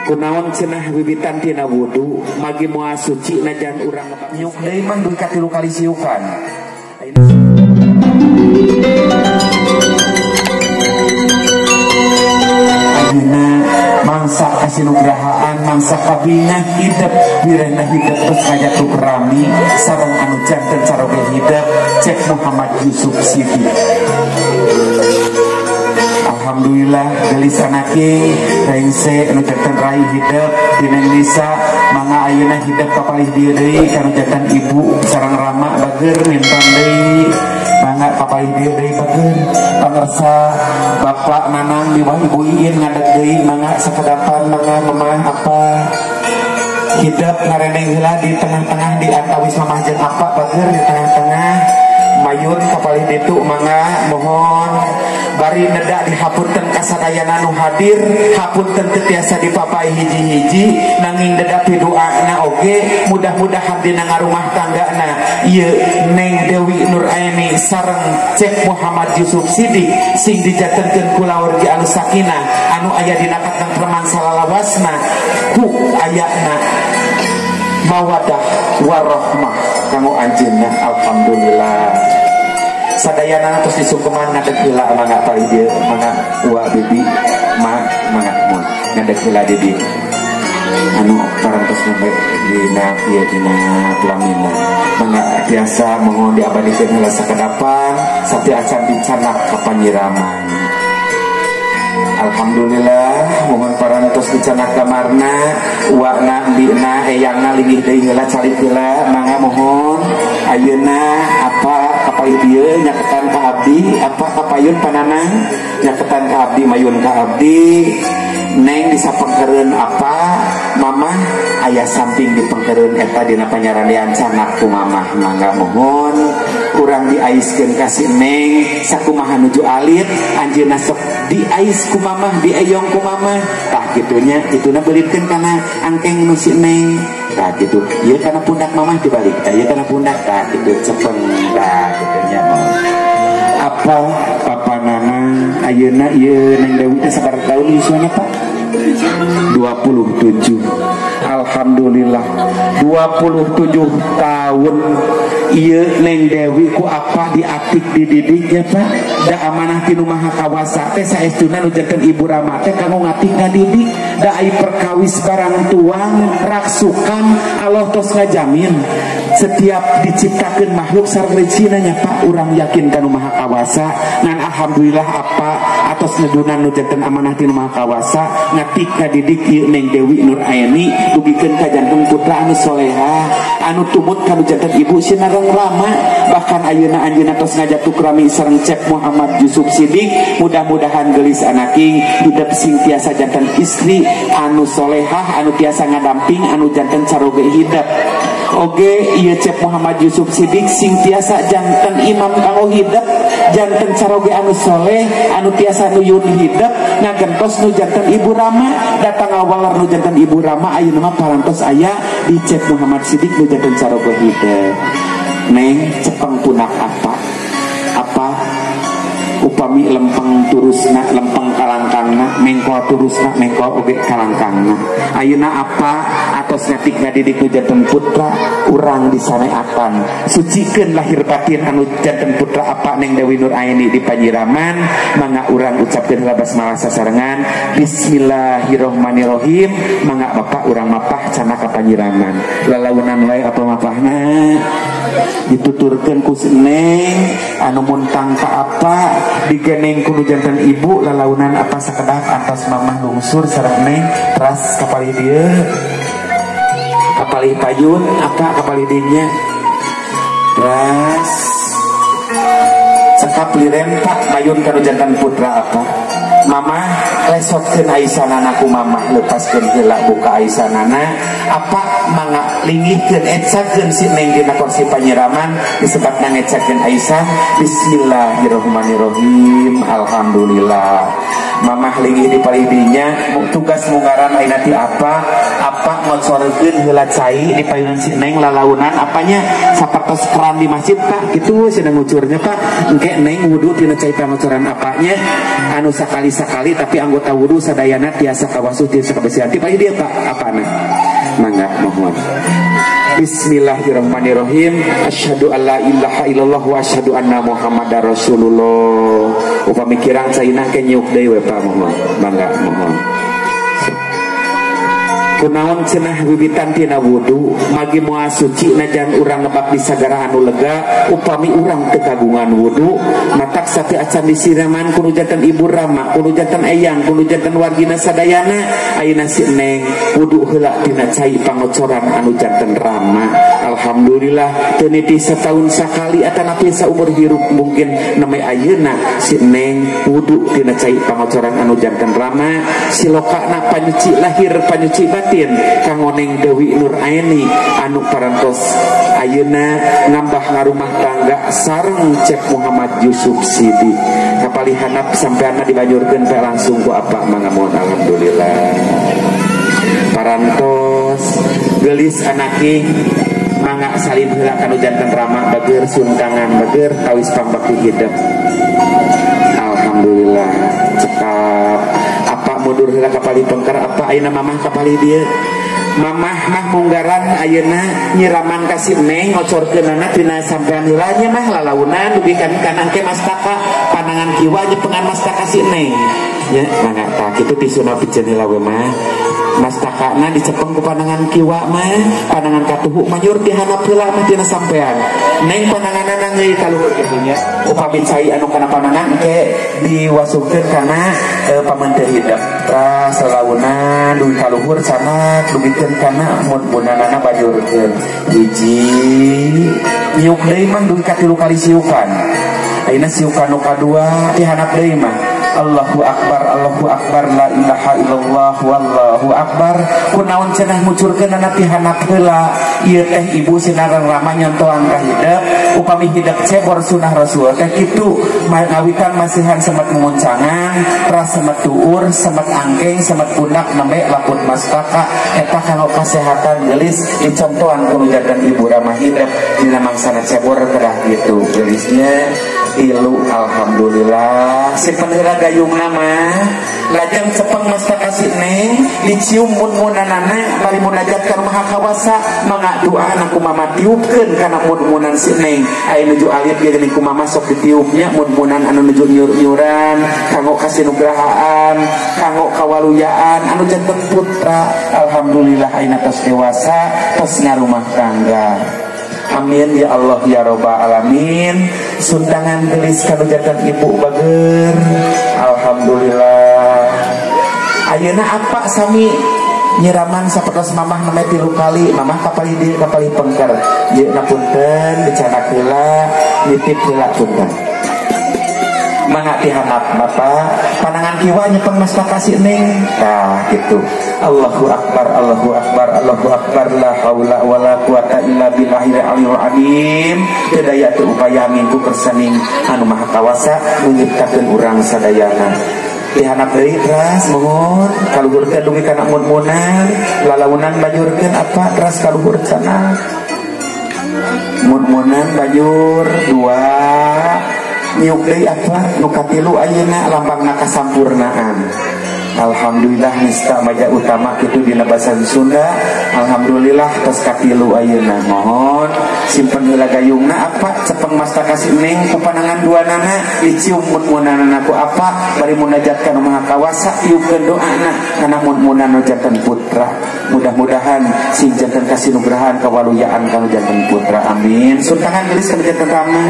Kunaon cenah wiwitan tina wudu magi moal suci najan urang nyuk deui mah dugi ka 3 kali siukan. Ayeuna mangsa kasinugrahaan mangsa kabinah hidep wirehna hidep terus ngajatuk rami sareng anu janten caroge hidep Cek Muhammad Yusuf Sidik. Alhamdulillah gelis anake rengse anu janten rai hidep dina Indonesia mangga ayeuna hidep kapalih dieu deui kanu janten ibu sareng rama bager minton deui mangga kapalih dieu deui bager pangersa bapak Nanang miwah ibu Iin ngadeg deui mangga sakedapan mangga mamah apa hidep ngareneng heula di tengah-tengah di antawis mamah jeung apa bager di tengah-tengah mayun kapalih ditu mangga mohon bari nedak dihapunten kasadayana nu hadir hapunten teu tiasa dipapai hiji-hiji nanging dedak piduana oge mudah-mudahan dina ngarumah tanggana ieu Neng Dewi Nur Aini sareng Cek Muhammad Yusuf Sidik sing dijantenkeun kulawargi anu sakinah anu aya dina katentreman salalawasna ku ayana mawadah warahmah kanggo anjeunna. Alhamdulillah sadayana terus disungkeman ngadeg heula mangga palih dieu mangga uwa bibi ma mangga mun ngadeg heula di dieu anu parantos nembe dina ieu dina pelaminan mangga tiasa mohon diabadikeun heula sakedapan sapi acan dicanak ka panyiraman. Alhamdulillah mohon parantos dicanak kamarna uwana bina eyangna linggih deui heula calik heula mangga mohon ayeuna apa kapalih dieu nyaketan ka abdi apa kapayun pananang nyaketan ka abdi mayun ka abdi neng disapengkereun apa mamah aya samping dipengkereun eta dina panyaranean canak ku mamah mangga mohon urang diaiskeun ka si neng sakumaha nuju alit anjeunna sok diais ku mamah dieyong ku mamah tah kitunya ituna beulitkeun kana angkeng nu si neng tah kitu ieu kana pundak mamah dibalik tah ieu kana pundak tah kitu cepeng tah kitunya apa papa nana ayeuna ieu Neng Dewi teh sabaraha taun yuswana Pak? 27. Alhamdulillah 27 tahun ieu Neng Dewi ku apa diatik dididiknya Pak da amanah ti nu Maha Kawasa teh saestuna nu janten ibu rama teh kanggo ngatik ngadidik da ai perkawis barang tuang raksukan Allah tos ngajamin setiap diciptakeun makhluk sareng rezekina nya Pak urang yakin ka nu Maha Kawasa ngan alhamdulillah apa atos nedunan nu janten amanah ti nu Maha Kawasa ngatik ngadidik ieu Neng Dewi Nur Aini dugikeun ka janten putra anu soleha anu tumut ka nu janten ibu sinareng rama bahkan ayeuna anjeunna tos ngajatuk rami sareng Cek Muhammad Yusuf Sidik mudah-mudahan gelis anaking hidep sing tiasa janten istri anu solehah anu tiasa ngadamping anu janten caroge hidep oge ieu Cep Muhammad Yusuf Sidik sing tiasa janten imam kanggo hidep janten caroge anu soleh anu tiasa nuyun hidep ngagentos nu janten ibu rama datang awalar nu janten ibu rama ayeuna mah parantos aya di Cep Muhammad Sidik nu janten caroge hidep. Neng cepeng pundak apa apa upami lempeng turusna lempeng kalangkangna mengkol turusna mengkol oge kalangkangna ayeuna apa atos ngatik ngadidik nu janten putra urang disaneakan sucikeun lahir batin anu janten putra apa Neng Dewi Nur Aini di panyiraman mangga urang ucapkeun heula basmalah sasarengan bismillahirrahmanirrahim mangga bapak urang mapah canak ka panyiraman lalaunan wae apa mapahna dituturkeun ku si Neng anu muntang ka apa digeneng ku nu janten ibu lalaunan apa sakedap atas mamah lungsur sareng Neng teras kapalih dieu kapalih payun apa kapalih dinya teras cekap liren pak payun ka nu janten putra apa mamah lesotkeun aisanana ku mamah lepaskeun heula buka aisanana apa mangga linggihkeun ecakeun si Neng dina kursi panyiraman disebutna ngecakeun aisan bismillahirrahmanirrahim alhamdulillah mamah linggih di palih dinya tugas mungaran ayeuna ti apa apa ngocorkeun heula cai di payunan si Neng lalaunan apanya sapertos keran di masjid Pak kitu cenah ngucurnya Pak engke Neng wudu tina cai pangocoran apanya anu sakali sakali tapi anggota wudu sadayana tiasa kawasuh tiasa kabersihan. Ti dia Pak apana? Mangga mohon. Bismillahirrahmanirrahim. Asyhadu alla ilaha illallah wa asyhadu anna Muhammadar Rasulullah. Upami kirang caina ke nyiuk deui we Pak mohon. Mangga mohon. Kunaon cenah wiwitan tina wudu magi moal suci najan urang ngebak di sagara anu lega upami urang teu kagungan wudu matak sateu acan disiraman kudu janten ibu rama kudu janten eyang kudu janten wargina sadayana ayeuna si neng wudu heula tina cai pangocoran anu janten rama. Alhamdulillah teu nitih sataun sakali atanapi saumur hirup mungkin nembe ayeuna si neng wudu tina cai pangocoran anu janten rama silokana panyuci lahir panyuci batin kanggo Neng Dewi Nur Aini anu parantos ayeuna ngambah ngarumah tangga sareng Cep Muhammad Yusuf Sidi kapalihanap sampeanna dibanyurkeun pe langsung ku apa mangamun. Alhamdulillah parantos geulis anaki mangga salin heula kanu janten rama bager suntangan bager tawis pambakti hidup. Alhamdulillah cekap apa mundur heula kapali pengker apa ayeuna mamah kapali dieu mamah mah munggaran ayeuna nyiraman ka si neng ngocorkeunana tina sampean heula nya mah lalaunan dugi ka kana engke mastaka panangan kiwa nyepengan mastaka si neng nya mangga tah kitu tisuna piceun heula we mah mastakana dicepeng ku panangan kiwa mah panangan katuhu manyur ti handap heula mah tina sampean neng pananganana ngeui ka luhur kitu nya upami cai anu kana panangan engke diwasupkeun kana pameunteu hidep tah salaunan dugi ka luhur sanak dugikeun kana mun-munanana bajurkeun hiji nyiuk deui mah dugi ka 3 kali siukan ayeuna siukan nu kadua ti handap deui mah Allahu akbar Allahu akbar la ilaha illallah wallahu akbar. Kunaon cenah ngucurkeunana ti handap heula ieu teh ibu sinaran rama nyontohan ka hidep upami hidep cebor sunah Rasul teh kitu ngawitan masihan semet mumuncangan ras semet tuur semet angkeng semet pundak nembe lapun mastaka eta kanggo kasehatan geulis dicontohan ku nu janten ibu rama hidep dina mangsana cebor kedah kitu geulisnya tilu. Alhamdulillah simpen heula gayungna mah lajeng cepeng mastaka si neng dicium mun-munanana bari munajat ka Maha Kawasa mangga doana ku mama tiupkeun kana mun-munan si neng aya nuju alit ge geuning ku mama sok ditiupnya mun-munan anu nuju nyur-nyuran kanggo kasinugrahaan kanggo kawaluyaan anu janten putra. Alhamdulillah ayeuna tos dewasa tos ngarumah tangga. Amin ya Allah ya robbal alamin. Sundangan gelis kanu janten ibu bager. Alhamdulillah. Ayeuna apa sami nyiraman sapertos mamah namanya 3 kali mamah kapali dieu kapali pengker ieu na punten dicanak heula nitip heula punten mangga ti handap bapak panangan kiwa nyepeng mastaka si neng tah kitu. Allahu akbar Allahu akbar Allahu akbar la haula wala quwata illa billahil aliyil azim. Teu daya teu upaya mingku kersaning anu maha kawasa nu nyiptakeun urang sadayana. Di handap deui teras mohon kaluhurkeun dugi kana mun-munan lalaunan bajurkeun apa teras kaluhur cenah mun-munan bajur dua niuk deui apa nu katilu ayeuna lambangna kasampurnaan. Alhamdulillah nista maja utama kitu dina basa Sunda. Alhamdulillah tos katilu ayeuna mohon simpen heula gayungna apa cepeng mastaka si neng ku panangan duanana dicium mun-munanana ku apa bari munajat ka Nu Maha Kawasa tiupkeun doana kana mun-munan nu janten putra. Mudah-mudahan sing janten kasinugrahan kawaluyaan kanu janten putra. Amin. Suntangan geulis kanu janten rama.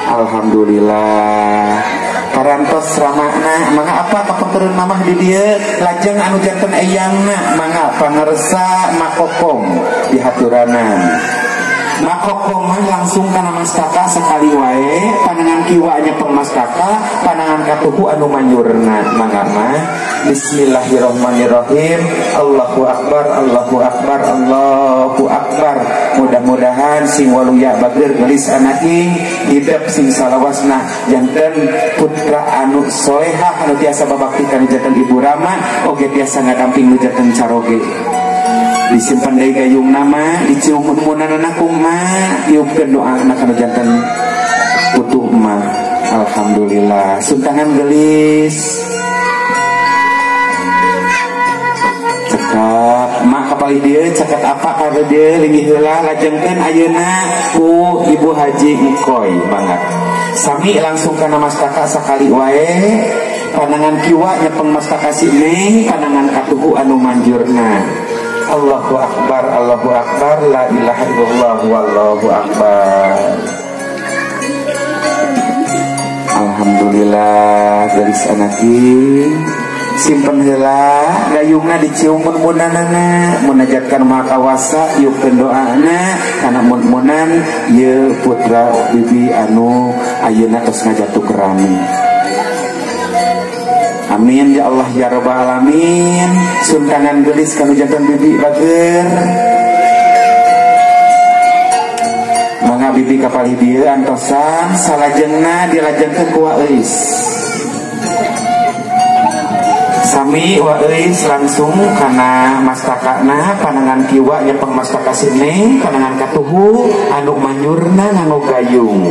Alhamdulillah parantos ramana mangga apa kapengkereun mamah di dieu lajeng anu janten eyangna mangga pangersa makokom dihaturanan makokom mah langsung kana mastaka sekali wae panangan kiwa nyepeng mastaka panangan katuhu anu manyurna mangga mah. Bismillahirrahmanirrahim. Allahu akbar Allahu akbar Allahu akbar. Mudah-mudahan sing waluya bager geulis anaking hidep sing salawasna janten putra anu solehah anu tiasa babakti ka nu janten ibu rama oge tiasa ngadamping nu janten caroge. Disimpan deui gayung nama dicium mun-munanana kumaha tiupkeun doana kana janten putu mah. Alhamdulillah suntangan geulis. kapalih dieu caket apa ka dieu linggih heula lajengkeun ayeuna ku Ibu Haji Engkoy mangga. Sami langsung kana mastaka sakali wae panangan kiwa nyepeng mastaka si Neng panangan katuhu anu manjurna. Allahu akbar, Allahu akbar, la ilaha illallah wallahu akbar. Alhamdulillah garis anaki simpen heula gayungna dicium mun-munanana munajatkan Maha Kawasa yukkeun doana kana mun-munan ieu putra bibi anu ayeuna tos ngajatuk rami. Amin ya Allah ya rabbal alamin. Suntangan gelis kanu jantan bibi bager. Mangga bibi kapalih dieu antosan salajengna dilajengkeun ku Waeis. Sami Waeis langsung kana mastakana panangan kiwa nyepeng mastaka si Neng panangan katuhu anu manyurna nganggo gayung.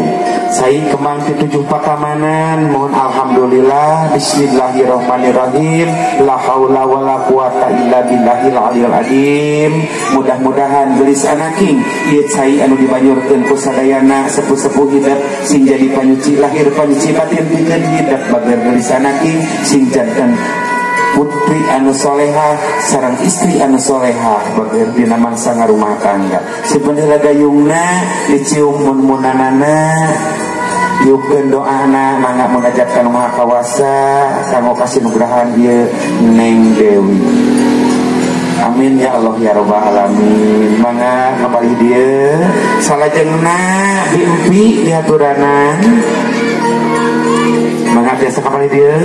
Sai kembang ti tujuh patamanan mohon alhamdulillah bismillahirrahmanirrahim la haula wala quwata illa billahil aliyil azim. Mudah-mudahan gelis anaking ieu cai anu dibanyurkeun ku sadayana sepuh-sepuh hidup sing jadi panyuci lahir panyuci batin pikeun hidup bager gelis anaking sing janten putri anu soleha sareng istri anu soleha bager dina mangsa ngarumah tangga. Sebenarnya gayungna dicium mun-munanana diukeun doana mangga munajatkan Maha Kawasa kanggo kasinugrahan ieu Neng Dewi. Amin ya Allah ya rabbal alamin. Mangga kapalih dieu salajengna diempi diaturanan. Mangga biasa kapalih dieu.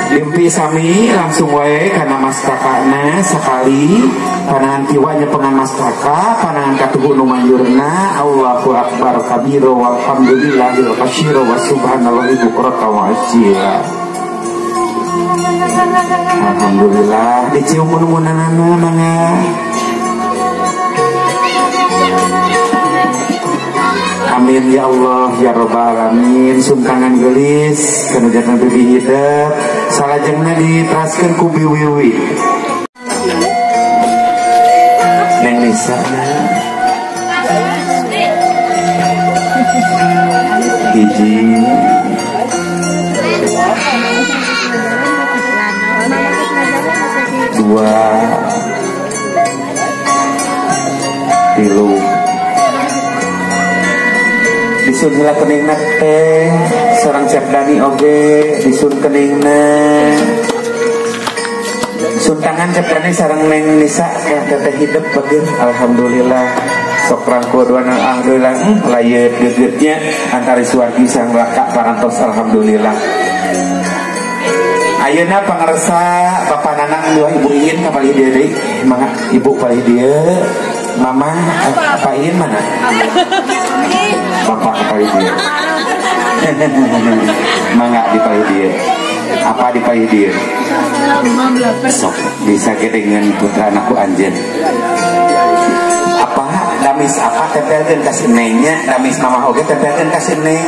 Limpi sami langsung wae kana mastakana sakali panangan kiwa nyepengan mastaka panangan katuhu nu manjurna Allahu akbar kabiro walhamdulillahil kasyiro wa subhanallahi bukrata wa asila. Alhamdulillah dicium mun-munanana mangga. Amin ya Allah ya rabbal alamin. Sungkangan gelis kana jantan bibi hidup salajengna diteraskeun ku biwiwi. Neng Nisa hiji dua tilu disun heula keningna teh sareng Cep Dani oge disun keningna sun tangan Cep Dani sareng Neng Nisa teh teteh hidup bager alhamdulillah sok rangkul dua alhamdulillah layeut gegetnya antara suwargi sareng laka parantos alhamdulillah. Ayeuna pangarsa Bapak Nanang dua Ibu Iin ka palih dieu deui mangga Ibu palih dieu Mama Pak Iin mana? Bapak palih dieu. Mangga di palih dieu. Apa di palih dieu? Sok bisa dengan putra anakku anjeun. Apa damis apa tempelkeun ka si Nengnya, damis mama oge tempelkeun ka si Neng.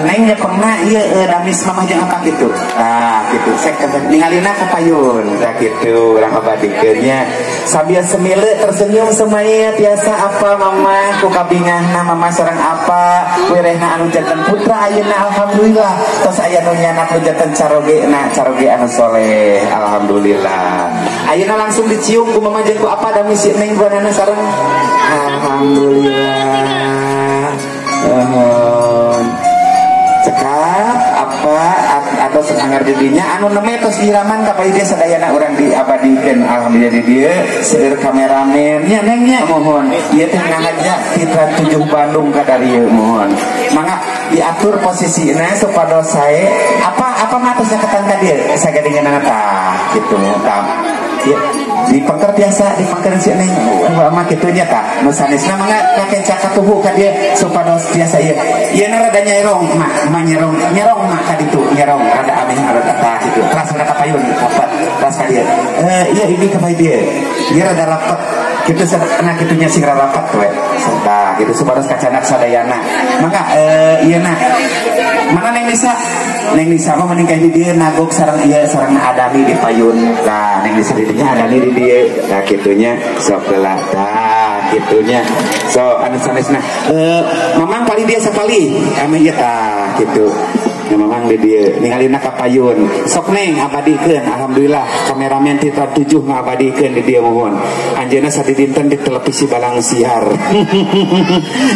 Neng nyepengna ieu damis mama jeung apa kitu. Tah kitu sek ningalina ka payun tah kitu urang abadikeun nya. Sambil semile tersenyum semaya tiasa apa mama ku kabingahna mama sareng apa wirehna anu janten putra ayeuna alhamdulillah tos aya nu nyanak nu janten carogena caroge anu soleh alhamdulillah. Ayeuna langsung dicium ku mama jeung ku apa damis si Neng guanana sareng alhamdulillah. Cekap apa atau sanggar didinya anu neme tos diraman ka dia sadayana urang diabadikeun alhamdulillah di dieu seueur kameramen nya Neng nya mohon ieu teh ngahaja Citra 7 Bandung ka darieu mohon mangga diatur posisina supados sae apa apa mah tos nyaketan ka dieu sagadingeunana tah kitu tah ya dipengker biasa dipengker si Neng mah kitu nya tah nu sanesna mangga kakenca katuhu ka dieu supados biasa ieu ieu na rada nyerong mah mah nyerong nyerong mah ka ditu nyerong rada ameh rada tah kitu teras rada ka payun rapat teras ka dieu ieu ini ka dieu ieu rada rapet Kitu sadayana kitunya sing rarapat we. Tah kitu supados kacanak sadayana. Mangga ieu na. Mana Neng Nisa? Neng Nisa mah mending kayak di dieu nagok sareng ieu sareng Adani di payun. Tah Neng Nisa di dinya Adani di dieu. Tah kitunya sok heula. Tah kitunya. So anu sanesna. Mamang paling dia sapali ame ieu tah kitu. Ya mamang di dieu ningalina ka payun. Sok Neng abadikeun alhamdulillah kameramen ti 7 ngabadikeun di dieu mohon. Anjeunna sadidinten di televisi Balang Siar.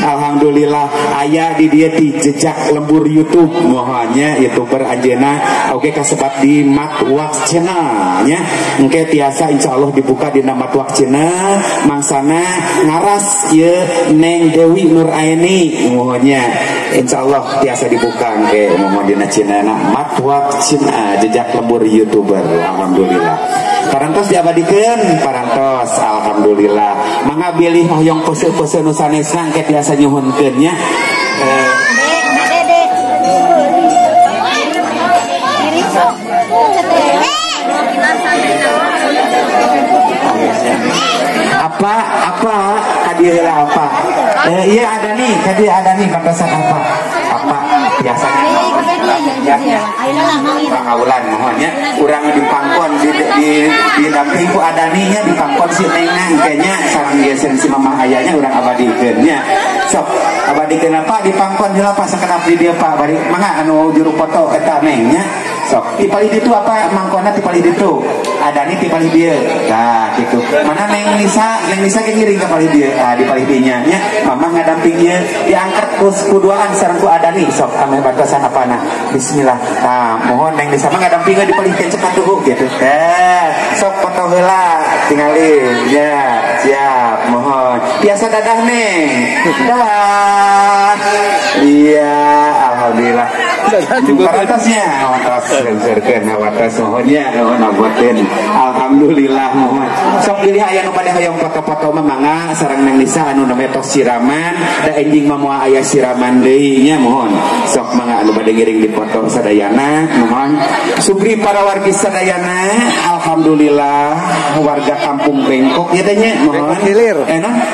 Alhamdulillah aya di dieu ti jejak lembur YouTube mohonnya YouTuber anjeunna oge kasebat di Matwak Channel nya. Engke tiasa insyaallah dibuka dina Matwak Channel mangsana ngaras ieu Neng Dewi Nur Aini mohonnya. Insyaallah tiasa dibuka engke mohon dina channelna Matwak Channel jejak lembur YouTuber. Alhamdulillah. Parantos diabadikeun parantos alhamdulillah. Mangga bilih hoyong pose-pose nu sanesna engke tiasa nyuhunkeun nya. Apa apa kadieu heula apa? Iya ada nih, kadieu ada nih pantosan apa? Apa biasanya pangaulan mohonnya urang di pangkon di damping ku adaninya di pangkon si Neng kayaknya sareng ieu si mamah ayahnya urang abadikeun nya. Sok abadikeun apa di pangkon heula pak sakedap di dieu Pak bari mangga anu juru foto eta Neng nya. Sok ti palih ditu apa mangkona ti palih ditu adani ti palih dieu. Nah gitu. Mana Neng Nisa, Neng Nisa ke ngiring ka palih dieu. Ah di palih dinya nya mamah ngadamping ieu diangkat ku kuduaan sareng ku adani sok ame bantosan apana. Bismillah. Nah, mohon Neng Nisa mah ngadamping di palih cepat tuh gitu. Sok foto heula tingali. Ya, siap, mohon. Biasa dadah Neng. Dah. Iya, alhamdulillah. Parantasnya awatas serkeun awatas mohonnya mohon aboten. Alhamdulillah mohon. Sok pilih aya nu bade hoyong foto-foto mah mangga sareng Neng Nisa anu namanya tos siraman da enjing mah moal aya siraman deui nya mohon. Sok mangga anu bade ngiring dipoto sadayana mohon. Sugri para wargi sadayana alhamdulillah warga kampung Bengkok ieu teh nya mohon. Bengkok Hilir.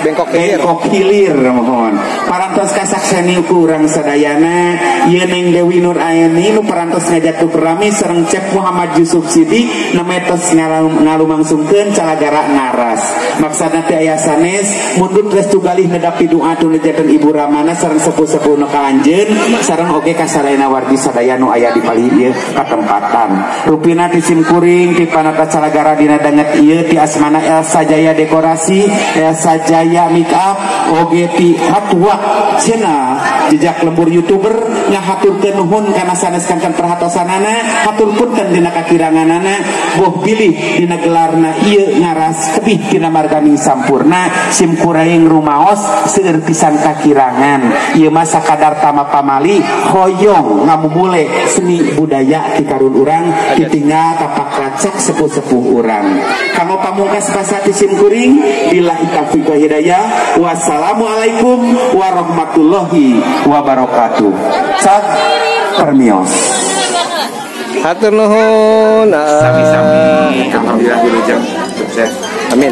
Bengkok Hilir. Bengkok Hilir mohon. Parantos kasakseni ku urang sadayana ieu Neng Dewi Nur Aini nu parantos ngajatuk rami sareng Cep Muhammad Yusuf Sidi namanya tos ngalumangsungkeun calagara ngaras. Maksudna teh aya sanes mundut restu galih nedapi doa tunejatan Ibu Ramana sareng sepuh-sepuh nu ka anjeun sareng oge ka sadayana wargi sadaya nu aya di palih ieu katempatan. Rupina ti simkuring ti panata calagara dina danget ieu ti asmana Elsa Jaya Dekorasi, Elsa Jaya Make Up, oge ti Matwak Channel jejak lembur YouTuber ngahaturkeun nuhun kana sanes kanten perhatosanana hatur punten dina kakiranganana boh bilih dina gelarna ieu ngaras tebih dina marganing sampurna simkuring rumaos seueur pisan kakirangan ieu mah sakadar tama pamali hoyong ngamumule seni budaya ti karun urang ditinggal tapak racak sepuh-sepuh urang kanggo pamungkas basa ti simkuring billahi taufiq wa hidayah wassalamualaikum warahmatullahi wabarakatuh. Cak permios. Hatur nuhun. Sami-sami. Alhamdulillah wilujeng sukses. Amin.